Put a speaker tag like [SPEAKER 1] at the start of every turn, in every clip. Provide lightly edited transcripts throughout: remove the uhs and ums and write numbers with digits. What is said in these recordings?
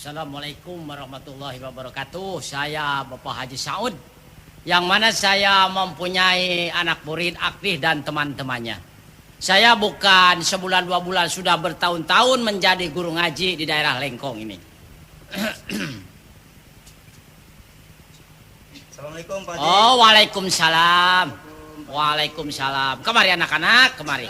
[SPEAKER 1] Assalamualaikum warahmatullahi wabarakatuh. Saya Bapak Haji Saud, yang mana saya mempunyai anak murid aktif dan teman-temannya. Saya bukan sebulan 2 bulan, sudah bertahun-tahun menjadi guru ngaji di daerah Lengkong ini.
[SPEAKER 2] Assalamualaikum Pak Haji.
[SPEAKER 1] Oh, waalaikumsalam. Waalaikumsalam. Kemari anak-anak, kemari.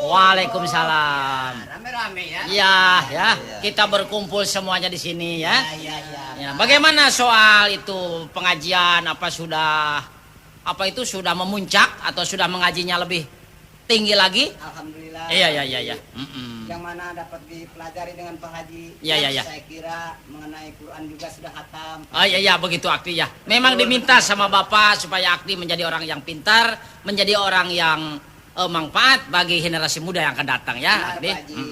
[SPEAKER 1] Waalaikumsalam.
[SPEAKER 2] Rame-rame ya.
[SPEAKER 1] Iya, ya. Kita berkumpul semuanya di sini ya.
[SPEAKER 2] Iya.
[SPEAKER 1] Ya, bagaimana soal itu pengajian, apa itu sudah memuncak atau sudah mengajinya lebih tinggi lagi?
[SPEAKER 2] Alhamdulillah.
[SPEAKER 1] Iya.
[SPEAKER 2] Yang mana dapat dipelajari dengan Pak Haji.
[SPEAKER 1] Iya.
[SPEAKER 2] Saya kira mengenai Quran juga sudah khatam.
[SPEAKER 1] Oh iya begitu Akti ya. Memang diminta sama Bapak supaya Akti menjadi orang yang pintar, menjadi orang yang manfaat bagi generasi muda yang akan datang ya,
[SPEAKER 2] Benar,
[SPEAKER 1] Akti.
[SPEAKER 2] Pak Haji.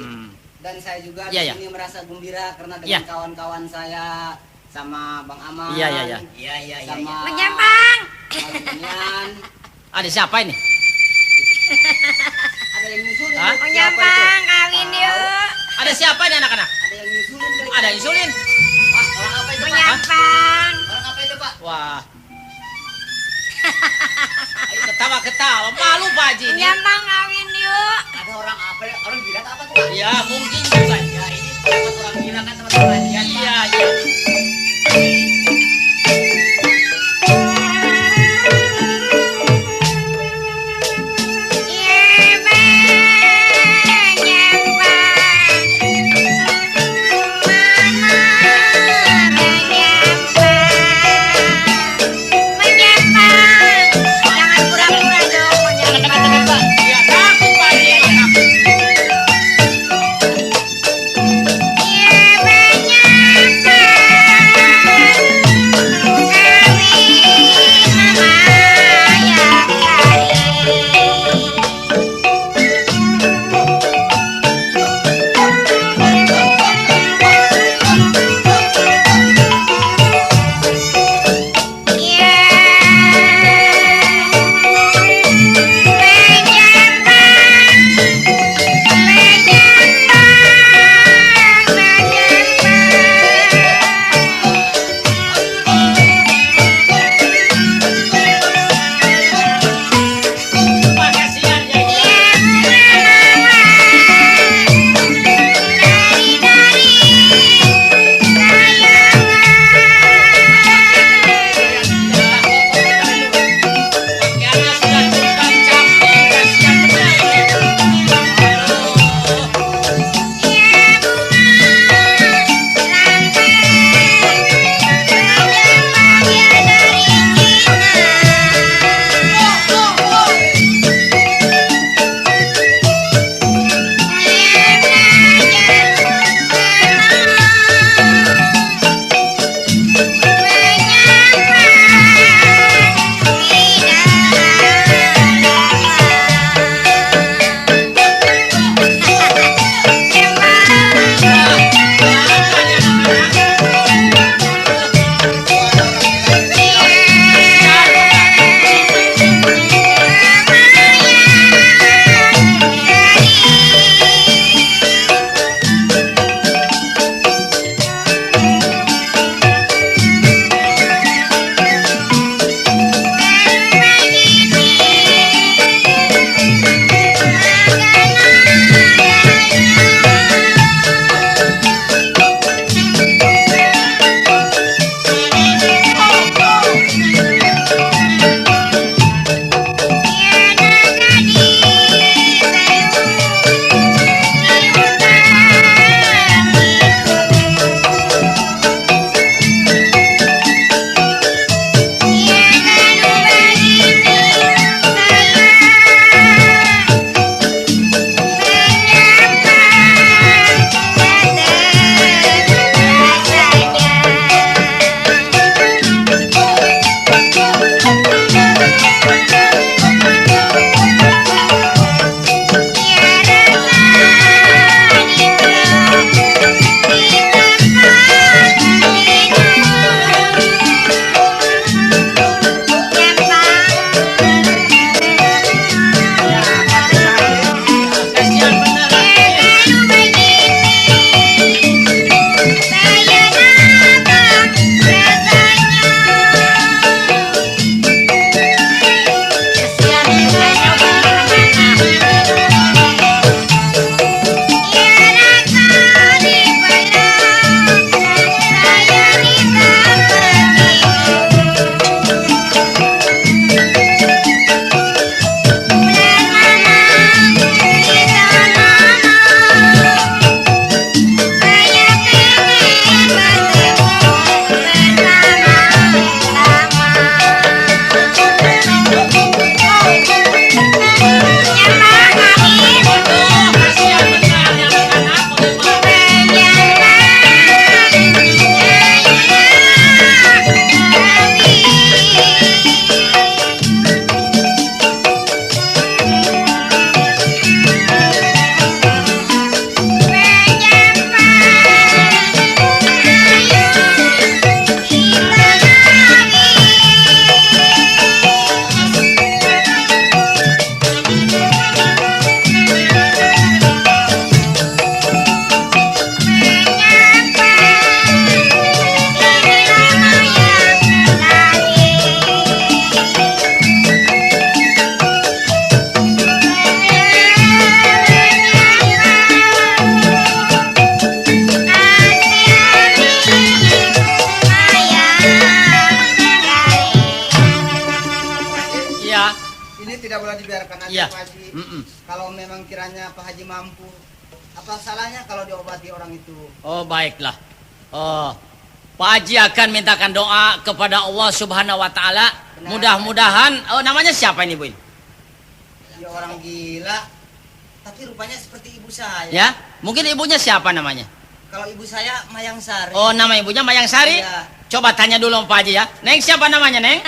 [SPEAKER 2] Dan saya juga
[SPEAKER 1] Iya,
[SPEAKER 2] di sini merasa gembira karena dengan
[SPEAKER 1] Iya.
[SPEAKER 2] kawan-kawan saya sama Bang Aman.
[SPEAKER 1] Iya.
[SPEAKER 2] Sama
[SPEAKER 3] Menyambang.
[SPEAKER 2] Bang Dunian.
[SPEAKER 1] Ada siapa ini?
[SPEAKER 2] Ada yang nyusulin.
[SPEAKER 1] Hah?
[SPEAKER 2] Siapa itu?
[SPEAKER 3] Menyambang kawin yuk.
[SPEAKER 1] Ada siapa ini anak-anak?
[SPEAKER 2] Ada yang nyusulin. kali.
[SPEAKER 1] Ada insulin?
[SPEAKER 2] Wah, orang apa itu Pak?
[SPEAKER 3] Menyambang.
[SPEAKER 2] Orang apa itu Pak?
[SPEAKER 1] Wah. Ayo ketawa-ketawa, malu Pak Haji ini.
[SPEAKER 3] Menyambang kawin yuk.
[SPEAKER 2] Ada orang apa? Orang gila apa tuh? Pak?
[SPEAKER 1] Ya mungkin juga.
[SPEAKER 2] Ya ini dapat orang gila kan teman-teman ya.
[SPEAKER 1] Iya.
[SPEAKER 3] Iya menyambang. Jangan pura-pura dong menyambang.
[SPEAKER 1] Iya, takut Pak Haji.
[SPEAKER 4] biarkan aja
[SPEAKER 1] Iya.
[SPEAKER 4] Pak Haji.
[SPEAKER 1] Mm-mm.
[SPEAKER 4] Kalau memang kiranya Pak Haji mampu, apa salahnya kalau diobati orang itu?
[SPEAKER 1] Oh baiklah. Oh, Pak Haji akan mintakan doa kepada Allah Subhanahu wa taala.
[SPEAKER 4] Benar.
[SPEAKER 1] Mudah-mudahan namanya siapa ini, Bu?
[SPEAKER 4] Ya orang gila, tapi rupanya seperti ibu saya.
[SPEAKER 1] Ya, mungkin ibunya siapa namanya?
[SPEAKER 4] Kalau ibu saya Mayang Sari.
[SPEAKER 1] Oh, nama ibunya Mayang Sari.
[SPEAKER 4] Iya.
[SPEAKER 1] Coba tanya dulu sama Pak Haji ya. Neng siapa namanya, Neng?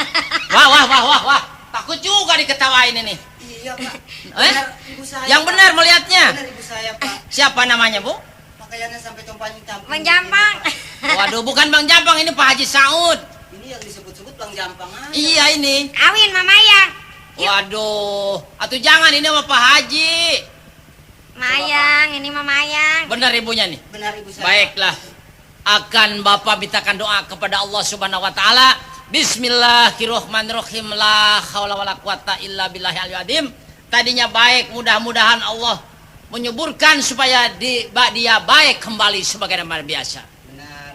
[SPEAKER 1] Wah. Takut juga diketawain ini.
[SPEAKER 4] Iya Pak.
[SPEAKER 1] Eh?
[SPEAKER 4] Benar ibu saya.
[SPEAKER 1] Yang
[SPEAKER 4] Pak.
[SPEAKER 1] benar melihatnya.
[SPEAKER 4] Benar ibu saya Pak.
[SPEAKER 1] Siapa namanya, Bu?
[SPEAKER 4] Pakaiannya sampai compangnya camping.
[SPEAKER 3] Bang Jampang.
[SPEAKER 1] Waduh, bukan Bang Jampang, ini Pak Haji Saud.
[SPEAKER 4] Ini yang disebut-sebut Bang Jampang aja.
[SPEAKER 1] Iya ini.
[SPEAKER 3] Awin Mama Mayang. Yuk.
[SPEAKER 1] Waduh, atuh jangan ini sama Pak Haji.
[SPEAKER 3] Mayang, ini Mama Mayang.
[SPEAKER 1] Benar ibunya nih.
[SPEAKER 4] Benar ibu saya.
[SPEAKER 1] Baiklah. Akan Bapak mintakan doa kepada Allah Subhanahu wa taala. Bismillahirrahmanirrahim. La haula wala quwata illa billahil aliyyil azim. Tadinya baik, mudah-mudahan Allah menyuburkan supaya dia baik kembali sebagaimana biasa.
[SPEAKER 4] Benar.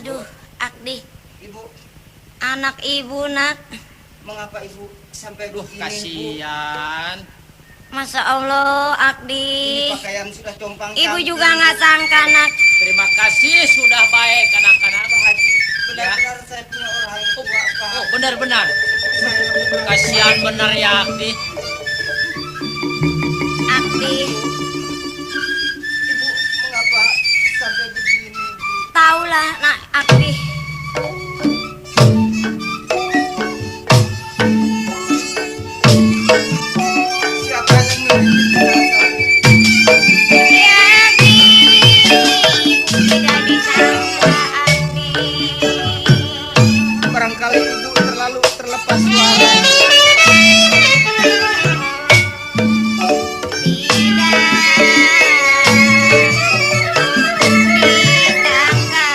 [SPEAKER 3] Aduh, Akdi.
[SPEAKER 4] Ibu,
[SPEAKER 3] Anak ibu, nak.
[SPEAKER 4] mengapa ibu sampai
[SPEAKER 1] Duh,
[SPEAKER 4] begini, Bu?
[SPEAKER 1] kasihan.
[SPEAKER 3] Masya Allah,
[SPEAKER 4] Ini
[SPEAKER 3] Akdi.
[SPEAKER 4] pakaian sudah compang
[SPEAKER 3] Ibu
[SPEAKER 4] camping,
[SPEAKER 3] juga
[SPEAKER 4] Bu.
[SPEAKER 3] nggak sangka, nak.
[SPEAKER 1] Terima kasih sudah baik anak-anak.
[SPEAKER 4] Pak Haji,
[SPEAKER 1] Ya.
[SPEAKER 4] benar-benar saya punya orang tua Pak.
[SPEAKER 1] Oh, benar-benar.
[SPEAKER 4] Saya benar.
[SPEAKER 1] Kasihan benar ya, Akdi.
[SPEAKER 3] Akdi.
[SPEAKER 4] Ibu, mengapa sampai begini, Bu?
[SPEAKER 3] Taulah, nak, Akdi.
[SPEAKER 4] Siapa yang memiliki
[SPEAKER 3] Ya, Akdi. Ibu tidak disangka, Akdi.
[SPEAKER 4] barangkali ibu terlalu terlepas suara.
[SPEAKER 3] Tidak disangka.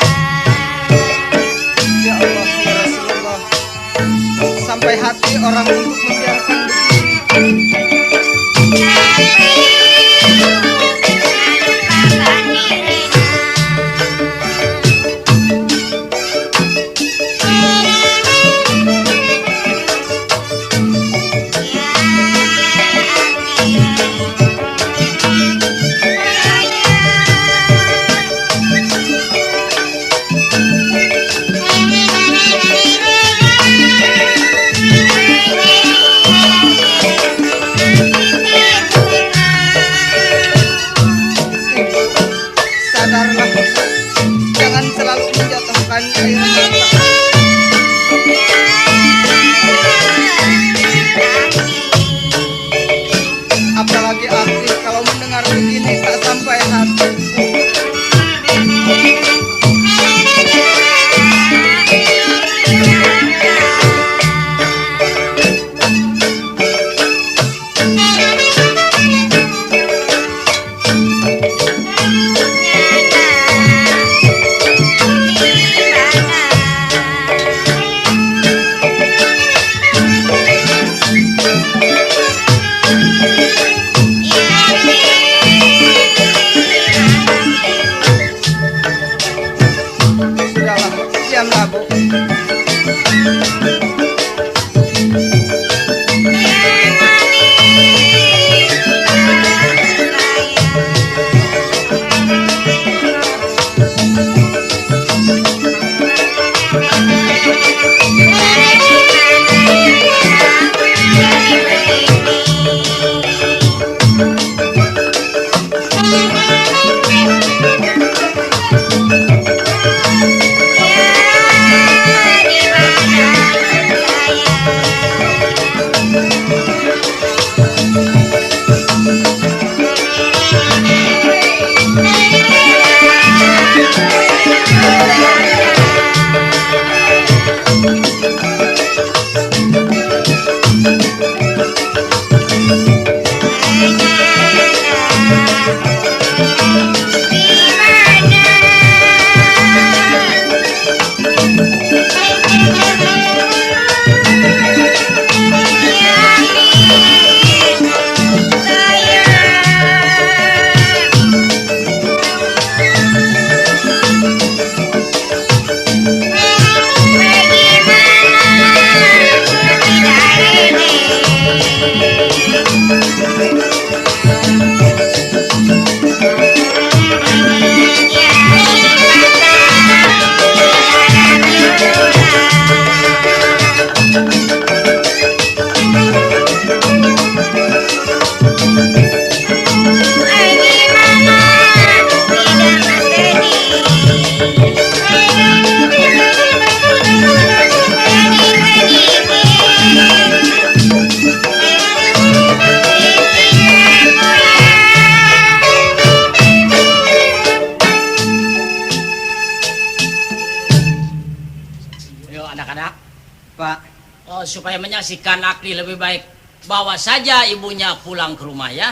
[SPEAKER 1] rekomendasikan Akli lebih baik bawa saja ibunya pulang ke rumah ya.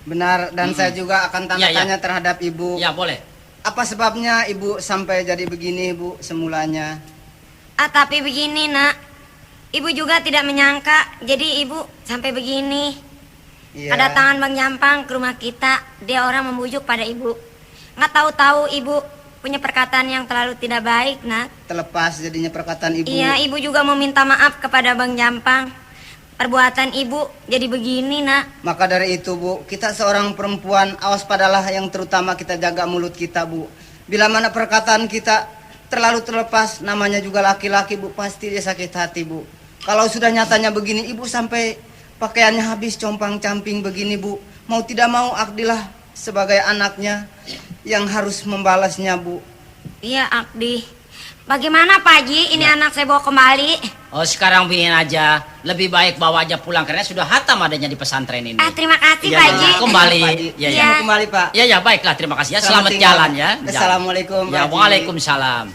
[SPEAKER 4] Benar, dan saya juga akan tanda
[SPEAKER 1] Ya, ya.
[SPEAKER 4] tanya terhadap ibu.
[SPEAKER 1] Ya boleh.
[SPEAKER 4] Apa sebabnya ibu sampai jadi begini, Bu, semulanya?
[SPEAKER 3] Tapi begini nak, ibu juga tidak menyangka jadi ibu sampai begini.
[SPEAKER 4] Iya.
[SPEAKER 3] Kedatangan Bang Jampang ke rumah kita, dia orang membujuk pada ibu. Nggak tahu-tahu ibu punya perkataan yang terlalu tidak baik nak.
[SPEAKER 4] Terlepas jadinya perkataan ibu.
[SPEAKER 3] Iya, ibu juga mau minta maaf kepada Bang Jampang. Perbuatan ibu jadi begini nak.
[SPEAKER 4] Maka dari itu, Bu, kita seorang perempuan, awas padalah yang terutama kita jaga mulut kita, Bu. Bila mana perkataan kita terlalu terlepas, namanya juga laki-laki, Bu, pasti dia sakit hati, Bu. Kalau sudah nyatanya begini, ibu sampai pakaiannya habis compang-camping begini, Bu. Mau tidak mau Akdilah sebagai anaknya yang harus membalasnya, Bu.
[SPEAKER 3] Iya Akdi. Bagaimana Pak Haji? Ini anak saya bawa kembali.
[SPEAKER 1] Oh sekarang bikin aja. Lebih baik bawa aja pulang karena sudah hatam adanya di pesantren ini.
[SPEAKER 3] Terima kasih
[SPEAKER 1] Iya,
[SPEAKER 3] Pak Haji.
[SPEAKER 1] kembali.
[SPEAKER 4] Pak Haji.
[SPEAKER 1] Ya, ya.
[SPEAKER 3] Iya.
[SPEAKER 4] Kembali, Pak.
[SPEAKER 1] Ya ya baiklah terima kasih ya.
[SPEAKER 4] Selamat
[SPEAKER 1] Selamat
[SPEAKER 4] tinggal.
[SPEAKER 1] jalan ya.
[SPEAKER 4] Assalamualaikum, Pak
[SPEAKER 1] Ya
[SPEAKER 4] Haji.
[SPEAKER 1] waalaikumsalam.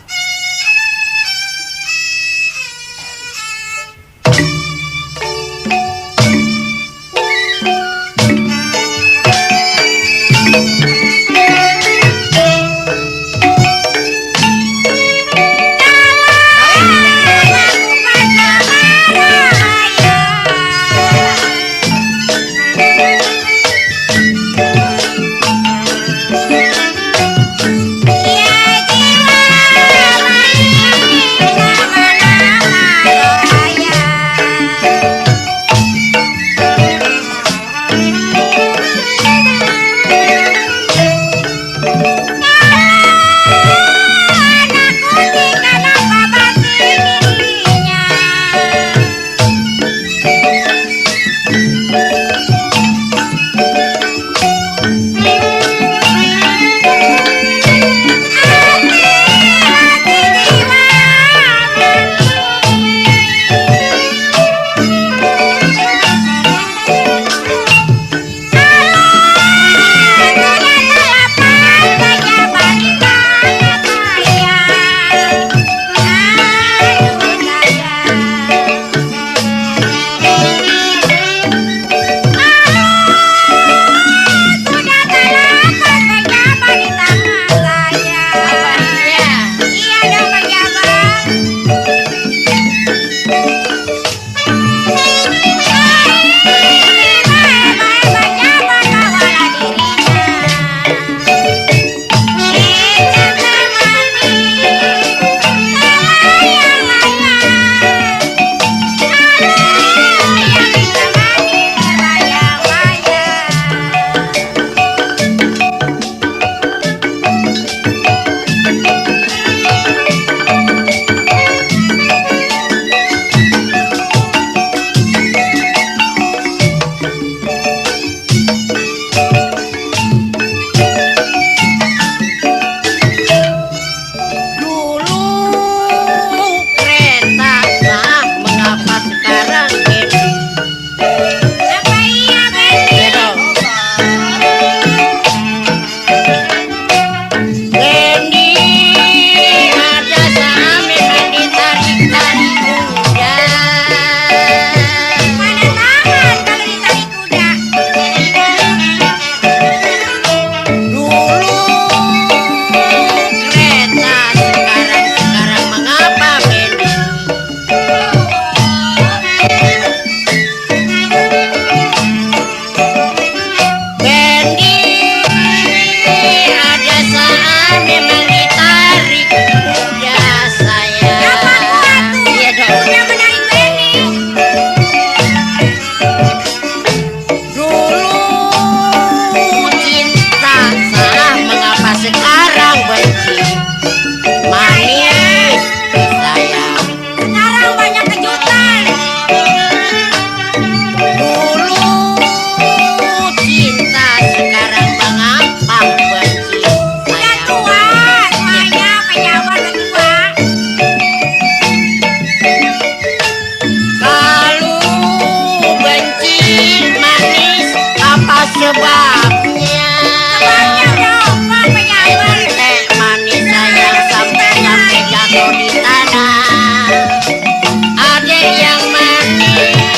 [SPEAKER 3] Ada yang manis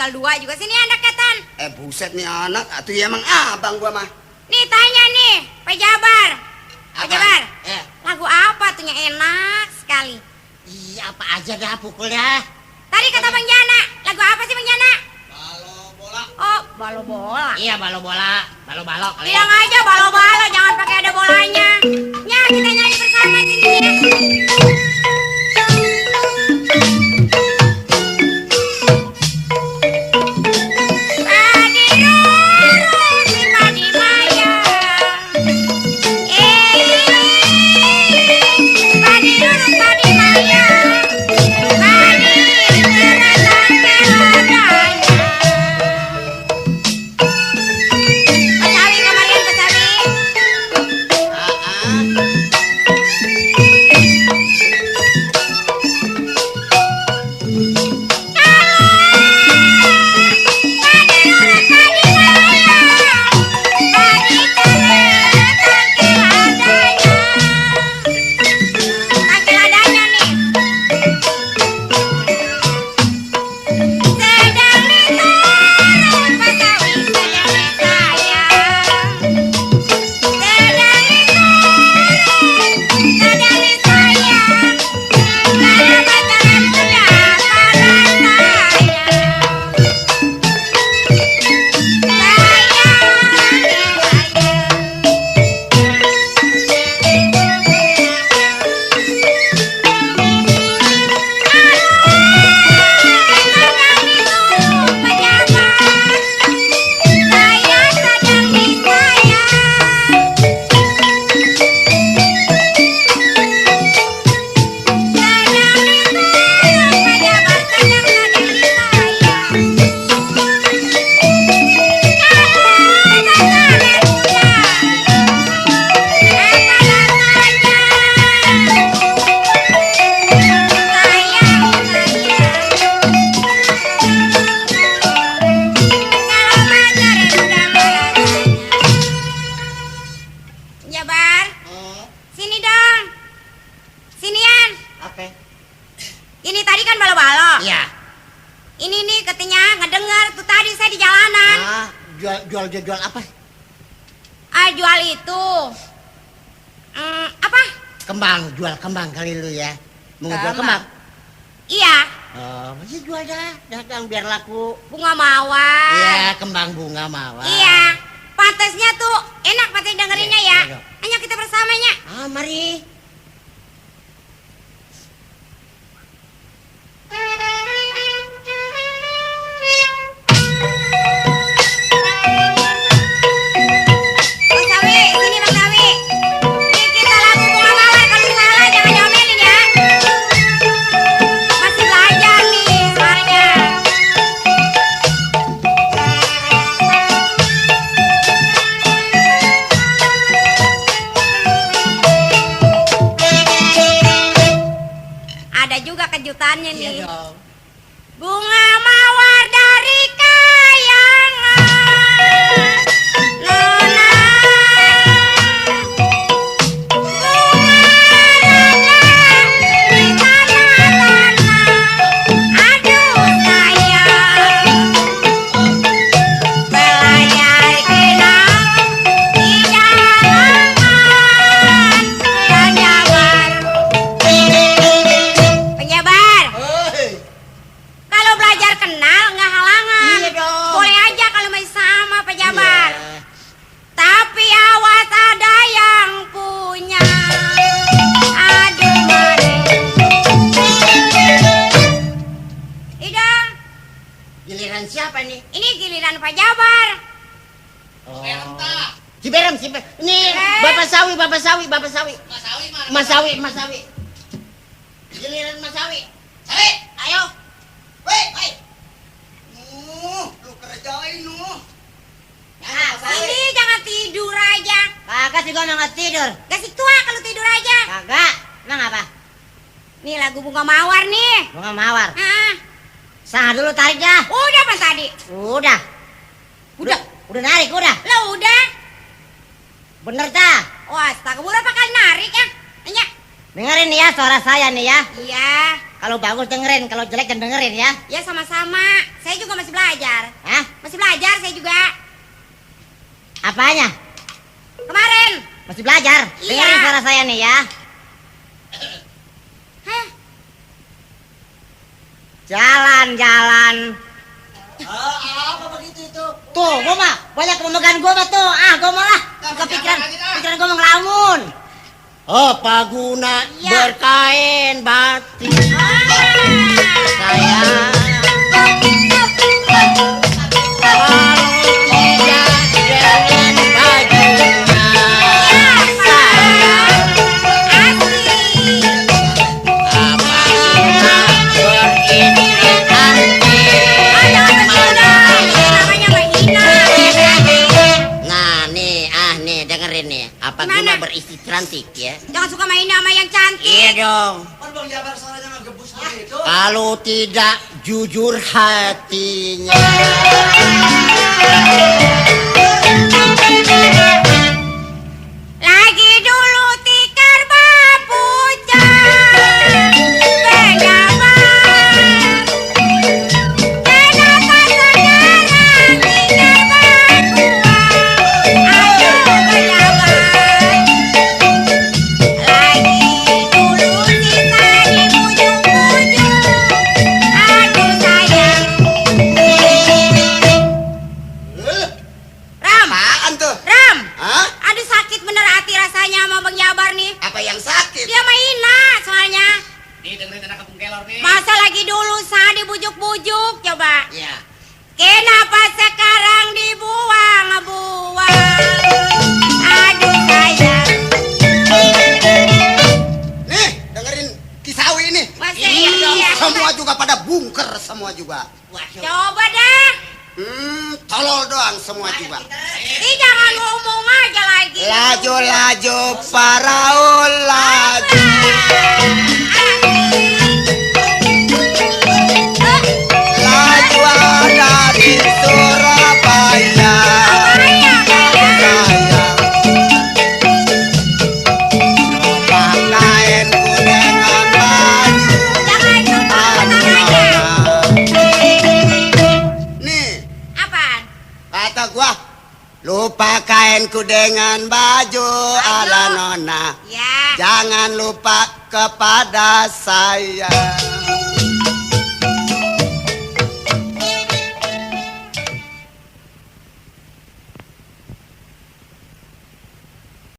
[SPEAKER 3] tinggal 2 juga. Sini anak ketan.
[SPEAKER 5] Buset nih anak, atuh ya emang abang gua mah.
[SPEAKER 3] Nih tanya nih, Pak Jabar. Pak
[SPEAKER 2] Apa?
[SPEAKER 3] Jabar,
[SPEAKER 2] Eh,
[SPEAKER 3] lagu apa tuh yang enak sekali?
[SPEAKER 2] iya apa aja dah pukulnya.
[SPEAKER 3] Tadi kata Bang Jana, lagu apa sih Bang Jana?
[SPEAKER 5] Balo bola.
[SPEAKER 3] Oh, balo bola.
[SPEAKER 2] Iya balo bola, balo kali.
[SPEAKER 3] Bilang aja balo-balo, jangan pakai ada bolanya. Ya, kita nyanyi bersama sini ya.
[SPEAKER 2] Jual apa?
[SPEAKER 3] Jual itu apa?
[SPEAKER 2] Kembang, jual kembang kali lu ya. Mau jual kembang?
[SPEAKER 3] Iya.
[SPEAKER 2] Masih jual dah biar laku.
[SPEAKER 3] Bunga mawar.
[SPEAKER 2] Iya, kembang bunga mawar.
[SPEAKER 3] Iya. Pantasnya tuh enak pantas dengerinnya ya.
[SPEAKER 2] Iya.
[SPEAKER 3] Hanya kita bersamanya.
[SPEAKER 2] Mari.
[SPEAKER 3] Kejutannya nih. Bunga mawar dari kayangan Nona, bunga di tanah-tanah. Aduh sayang, belayar kinang di dalaman penjabar. Kalau belajar kenal nggak halangan.
[SPEAKER 2] Iya dong.
[SPEAKER 3] Boleh aja kalau masih sama Pak Jabar. Iya. Tapi awas ada yang punya. Aduh mari. Idang.
[SPEAKER 2] Giliran siapa nih?
[SPEAKER 3] Ini giliran Pak Jabar.
[SPEAKER 2] Ciberem. Ini Bapak Sawi.
[SPEAKER 5] Mas Sawi mana?
[SPEAKER 2] Mas Sawi. Giliran Mas Sawi.
[SPEAKER 3] Sawi, ayo.
[SPEAKER 5] Woi. Lu kerjain lu.
[SPEAKER 3] Nah, sini jangan tidur aja.
[SPEAKER 1] Kagak sih gua nggak tidur.
[SPEAKER 3] Gasik tua kalau tidur aja.
[SPEAKER 1] Kagak. Emang apa?
[SPEAKER 3] Nih lagu bunga mawar nih.
[SPEAKER 1] Bunga mawar.
[SPEAKER 3] Ah,
[SPEAKER 1] Sah dulu tarik dah.
[SPEAKER 3] udah pas tadi.
[SPEAKER 1] Udah. Udah narik udah.
[SPEAKER 3] Lah udah.
[SPEAKER 1] Bener dah.
[SPEAKER 3] Wah, astaga, berapa kali narik ya? Nanya.
[SPEAKER 1] Dengerin nih ya suara saya nih ya.
[SPEAKER 3] Iya.
[SPEAKER 2] Kalau bagus dengerin, kalau jelek jangan dengerin ya.
[SPEAKER 3] Ya sama-sama. Saya juga masih belajar.
[SPEAKER 2] Hah?
[SPEAKER 3] Masih belajar saya juga.
[SPEAKER 2] Apanya?
[SPEAKER 3] Kemarin.
[SPEAKER 2] Masih belajar?
[SPEAKER 3] Iya.
[SPEAKER 2] Dengerin suara saya nih ya.
[SPEAKER 3] Hah?
[SPEAKER 2] Jalan-jalan.
[SPEAKER 5] Apa begitu itu?
[SPEAKER 2] Tuh, gua mah banyak memegang gua mah tuh. Ah, gua malah suka pikiran gua mah ngelamun. Apa guna
[SPEAKER 3] Iya.
[SPEAKER 2] berkain batik
[SPEAKER 3] Ah.
[SPEAKER 2] sayang? Kalau tidak dengan bajunya sayang.
[SPEAKER 3] Asik.
[SPEAKER 2] Apa guna beristri cantik?
[SPEAKER 3] Ada apa sudah? Ini namanya menghina.
[SPEAKER 2] Nah nih dengerin nih. Apa
[SPEAKER 3] Gimana?
[SPEAKER 2] guna beristri cantik ya?
[SPEAKER 3] Jangan suka main sama yang cantik.
[SPEAKER 2] Iya dong.
[SPEAKER 5] Kan Bang Jabar suaranya ngegebus begitu.
[SPEAKER 2] Kalau tidak jujur hatinya.
[SPEAKER 3] Lagi dulu tikar bapujan penyabar. Kenapa sekarang tikar bakuan? Aduh penyabar. Lagi dulu kita dibujuk-bujuk. Aduh sayang. Ram,
[SPEAKER 5] Apaan tuh?
[SPEAKER 3] Ram.
[SPEAKER 5] Hah?
[SPEAKER 3] Aduh sakit bener hati rasanya sama Bang Jabar nih.
[SPEAKER 5] Apa yang sakit?
[SPEAKER 3] Dia mahina soalnya.
[SPEAKER 1] Nih dengerin anak kampung kelor nih.
[SPEAKER 3] Masa lagi dulu saya dibujuk-bujuk coba.
[SPEAKER 2] Ya.
[SPEAKER 3] Kenapa sekarang dibuang-buang? Aduh sayang.
[SPEAKER 5] Nih, dengerin Kisawi ini.
[SPEAKER 3] Masa
[SPEAKER 2] Iya dong,
[SPEAKER 3] iya.
[SPEAKER 5] Semua juga pada bungker semua juga.
[SPEAKER 3] Coba dah.
[SPEAKER 5] Tolol doang semua juga.
[SPEAKER 3] Ih jangan ngomong aja lagi.
[SPEAKER 5] Laju paraul laju. Laju ada di Surabaya. Sayang. Pakaianku dengan baju.
[SPEAKER 3] Jangan sebut
[SPEAKER 5] Aduh,
[SPEAKER 3] namanya.
[SPEAKER 5] nih,
[SPEAKER 3] Apaan?
[SPEAKER 5] kata gua, lupa kainku dengan baju ala nona.
[SPEAKER 3] Ya.
[SPEAKER 5] Jangan lupa kepada saya.